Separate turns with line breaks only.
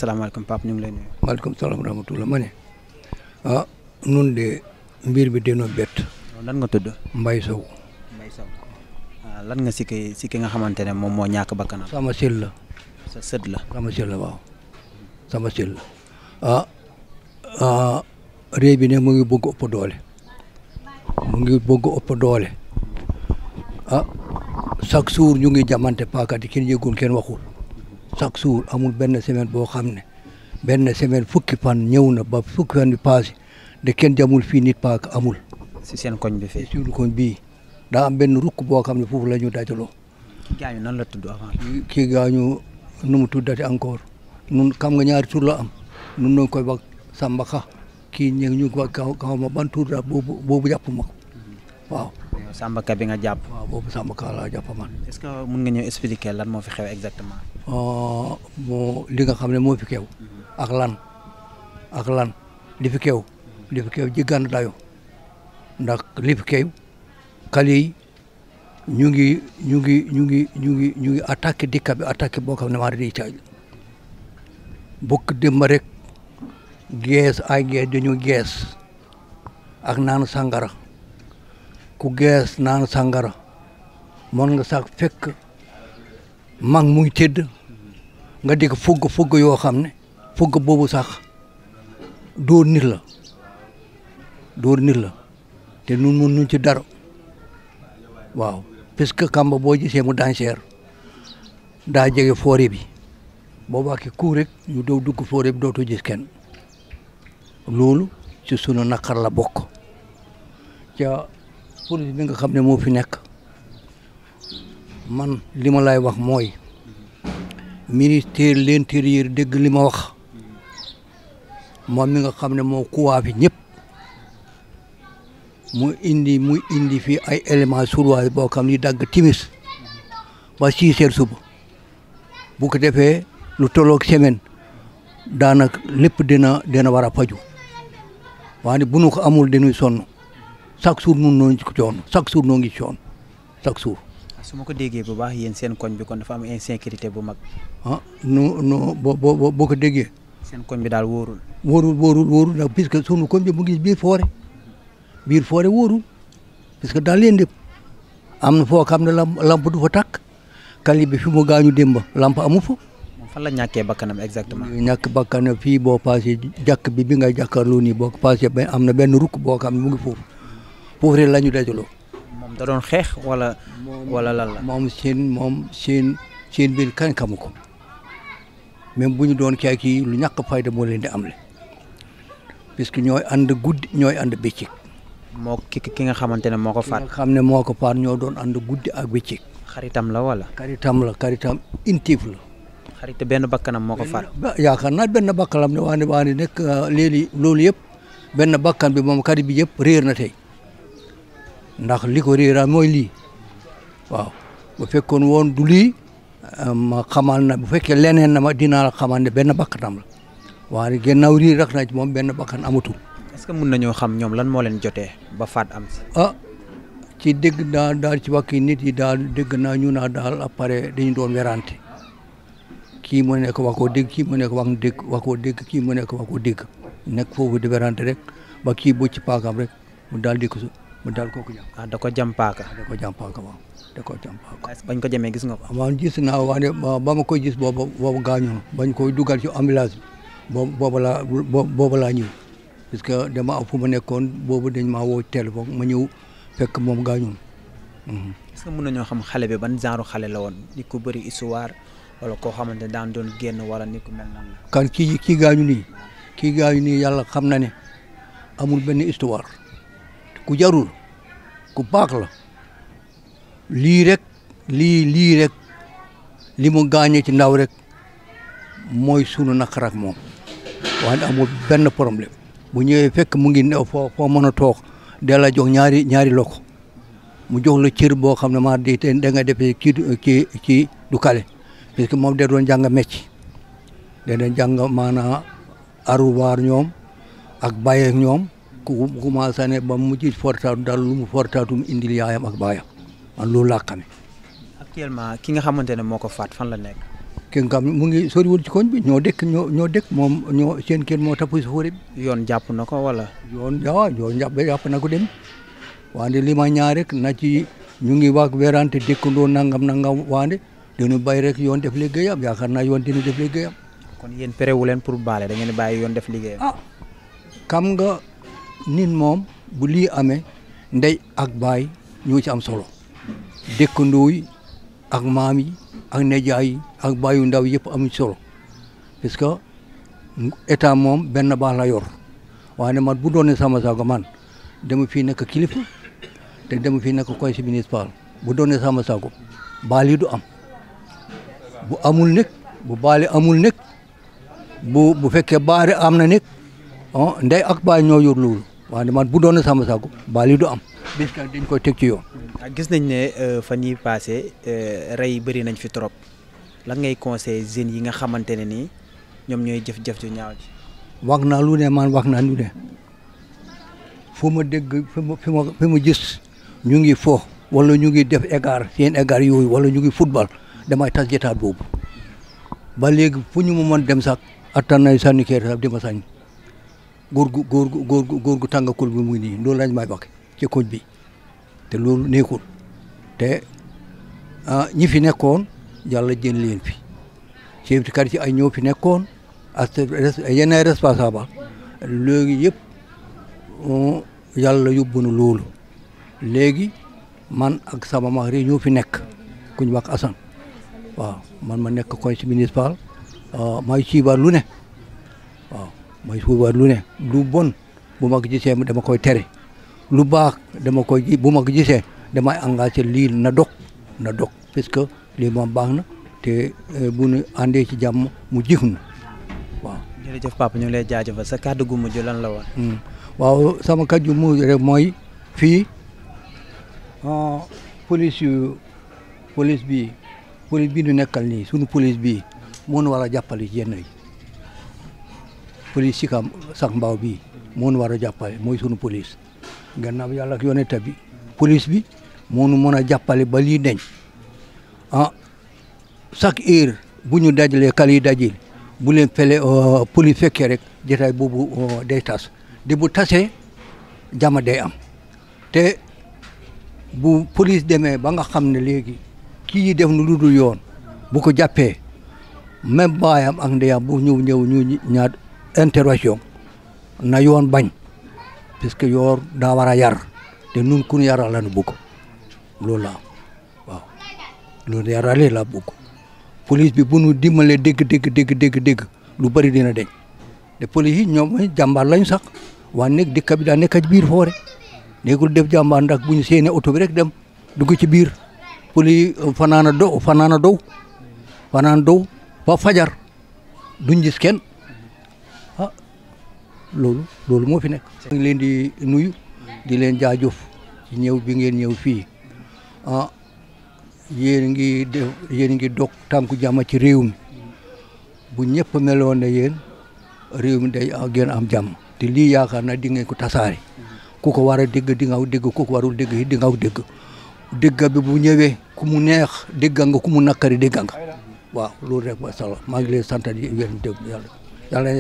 salaamaaleykum Pape ñu ngi lay nuyu.
maaleykum salaam rahmatulah ma ne nun de mbir bi dina bett.
lan nga tudd.
Mbaye Sow.
Mbaye Sow lan nga si ki nga xamante ne moom moo ñàkk bakkanam.
sama sel la.
sa sët la.
sama sel la waaw sama sel la réew bi ne mu ngi bëgg ëpp doole chaque jour ñu ngi jamante paaka di kenn yëgul kenn waxul chaque jour amul benn semaine boo xam ne benn semaine fukki fan ñëw na ba fukki fan bi passé de kenn jamul fii nit paaka amul.
si seen koñ bi fii.
si koñ bii daa am benn rukk boo xam ne foofu la ñu dajaloo.
ki gaañu nan la tudd avant.
kii gaañu nu mu tuddati encore nun xam nga ñaari tur la am nun noo koy wax Samba Ka kii ñu ko kaw ma ban tur la boobu jàpp ma ko waaw.
Samba Ka bi nga jàpp.
waaw boobu Samba Ka laa jàpp man.
est-ce que mun nga ñëw expliquer lan moo fi xew exactement.
moo li nga xam ne moo fi xew. ak lan li fi xew jiggaan dayo ndax li fi xew xale yi ñu ngi attaqué dikka bi attaqué boo xam ne maa di caaj bokk démb rek gees dañu gees ak naan sangara ku gees naan sangara mën nga sax fekk mag muy tëdd nga dégg fugg yoo xam ne fugg boobu sax dóor nit la te nun mun nuñ ci dara waaw puisque kamba boo gisee mu danseer daa jege forêt bi boo waxee ku rek ñu dow dugg forêt bi dootu gis kenn loolu ci sunu naqar la bokk ca police bi nga xam ne moo fi nekk man li ma lay wax mooy ministère de l'intérieur dégg li ma wax moom mi nga xam ne moo kuwaa fi ñëpp muy indi fii ay éléments surwaay boo xam ni dagg timis ba 6 heures suba bu ko defee lu tolloog semaine daanaka lépp dina war a faju waaye bu nu ko amul dañuy sonn chaque jour nun noo ngi coon chaque jour noo ngi coon chaque jour.
su ma ko déggee bu baax yéen seen koñ bi kon dafa am insécurité bu mag.
non boo ko déggee.
seen koñ bi daal wóorul.
wóorul ndax puisque sunu koñ bi mu ngi biir forêt wóorul parce que daal leen def am na foo xam ne lamp du fa tàkk kali bi fi mu gaañu démb lamp amu fa.
moom fan la ñàkkee bakkanam exactement.
ñàkk bakkanam fii boo passé jàkk bi nga jàkkaarloo nii boo ko passé am na benn rukk boo xam ne mu ngi foofu rek la ñu dajaloo.
moom da doon xeex wala lan la.
moom seen biir kañ xamu ko même bu ñu doon kii lu ñàkk fayda moo leen di am le puisque ñooy ànd guddi ñooy ànd bëccëg.
moo ki nga xamante ne moo ko faat.
xam ne moo ko faat ñoo doon ànd guddi ak bëccëg.
xaritam la wala.
xaritam intif la.
xarit benn bakkanam moo ko faat.
yaakaar naa benn bakkanam ne waane nekk léegi loolu yëpp benn bakkan bi moom xarit bi yëpp réer na tey ndax li ko réeral mooy lii waaw bu fekkoon woon du lii ma xamal na bu fekkee leneen na ma dinaa xamal ne benn bakkanam la waaye gannaaw riir rek na ci moom benn bakkan amatul.
est-ce que mun nañoo xam ñoom lan moo leen jotee ba faat am si.
ci dégg daal ci wàkki nit yi daal dégg naa ñu naa daal après dañu doon werante kii mu nekk wax koo dégg kii mu nekk wax koo dégg kii mu nekk wax koo dégg nekk foofu di werante rek ba kii bu ci paakam rek mu daal di ko mu daal kooku jam.
da ko jam paaka.
waaw
bañ ko jamee gis nga ko.
waaw gis naa waaye ba ma koy gis boobu gaañu na bañ koy dugal ci ambulance bi boobu laa ñëw parce que dama am fu ma nekkoon boobu dañ maa woo téléphone ma ñëw fekk moom gaañu na.
est-ce que mën nañoo xam xale bi ban genre xale la woon nit ku bëri histoire wala koo xamante ne daan doon génn wala nit ku mel nan la.
kan kii gaañu nii yàlla xam na ne amul benn histoire ku jarul ku baax la lii rek li mu gaañee ci ndaw rek mooy sunu naqar ak moom waaye amul benn problème bu ñëwee fekk mu ngi new foo mën a toog da la jox ñaari loko mu jox la cër boo xam ne maa di te da nga defee kii du kale parce que moom da doon jàng métier da doon jàng maanaam aruwaar ñoom ak baye ak ñoom ku commencé ne ba mu mujj fortaatu daal lu mu fortaatu mu indil yaayam ak baayam man loolu laa xamee.
actuellement ki nga xamante ne moo ko faat fan la nekk.
ki nga xam ne mu ngi soriwul ci koñ bi ñoo dëkk moom ñoo seen kër moo tapu si fóore bi.
yoon jàpp na ko wala.
yoon jàpp na ko dem wante li ma ñaar rek na ci ñu ngi wax werante dëkkandoo nangam wante dañu bàyyi rek yoon def liggéeyam yaakaar naa yoon dina def liggéeyam.
kon yéen perewu leen pour baale da ngeen bàyyi yoon def liggéeyam.
xam nga nit moom bu lii amee ndey ak baay ñoo ci am solo dëkkandoo yi ak maam yi ak nijaay yi ak baayu ndaw yëpp amuñ solo parce que état moom benn baax la yor waaye man bu doonee sama sago man dama fii nekk kilifa te dama fii nekk conseil municipal bu doonee sama sago baal yi du am bu amul nekk bu baale amul nekk bu fekkee baare am na nekk ndey ak baay ñoo yor loolu waaye man bu doonee sama sago baal yi du am bis dañ koy teg ci yoon.
gis nañ ne fan yii passé rey bëri nañ fi trop lan ngay conseil jeunes yi nga xamante ne nii ñoom ñooy jëf-jëf ju ñaaw ji.
wax naa lu ne man wax naa lu ne fu ma dégg fi ma gis ñu ngi fo wala ñu ngi def écart seen écart yooyu wala ñu ngi football damay tas jotaat boobu ba léegi fu ñu ma mën dem sax attan nañ sànni kër sax dama sañ góor gu tàngakul bi mu ngi nii loolu lañ may wax ci koñ bi te loolu nekkul te ñi fi nekkoon yàlla jël leen fi chef de quartier ay ñoo fi nekkoon ak yeneen responsable léegi yëpp yàlla yóbbu na loolu léegi man ak sama mag rek ñoo fi nekk ku ñu wax Assane waaw man ma nekk conseil municipal may siibaar lu ne waaw may siibaar lu ne lu bon bu ma gisee dama koy tere lu baax dama koy bu ma gisee damay engagé lii na dog parce que lii moom baax na te bu ñu àndee ci jàmm mu jix na waaw.
jërëjëf papa ñu ngi lay jaajëfal sa kàddu gu mujj lan la woon.
waaw sama kàddu gu mujj rek mooy fii police bi ñu nekkal nii sunu police bi moo ñu war a jàppale ci yenn yi police Sicap sax mbaaw bi moo ñu war a jàppale mooy sunu police. gannaaw yàlla ak yonent bi police bi moo nu mën a jàppale ba lii deñ chaque heure bu ñu dajalee kal yi dajil bu leen fele police fekkee rek jotaay boobu day tas de bu tasee jàmm day am te bu police demee ba nga xam ne léegi kii def nu lu dul yoon bu ko jàppee même baayam ak ndeyam bu ñëw ñu ñaar intervention na yoon bañ parce que yoor daa war a yar te nun kun yaral la nu bëgg loolu la waaw loolu yarale la bëgg police bi bu nu dimbalee dégg lu bari dina deñ te police yi ñoom jàmbaar lañu sax waaye nag dëkk bi daa nekk ci biir foore nekkul def jàmbaar ndax bu ñu séenee oto bi rek dem dugg ci biir police fanaana dow ba fajar duñ gis kenn loolu moo fi nekk. maa ngi leen di nuyu di leen jaajëf ci ñëw bi ngeen ñëw fii yéen ngi dog tànku jàmm ci réew mi bu ñëpp meloon ne yéen réew mi day gën am jàmm te lii yaakaar na di ngeen ko tasaare ku ko war a dégg di nga dégg ku ko warul dégg di nga dégg dégg bi bu ñëwee ku mu neex dégg nga ku mu nakkari dégg nga waaw loolu rek ba sala maa ngi leen sant di yéen dégg yàlla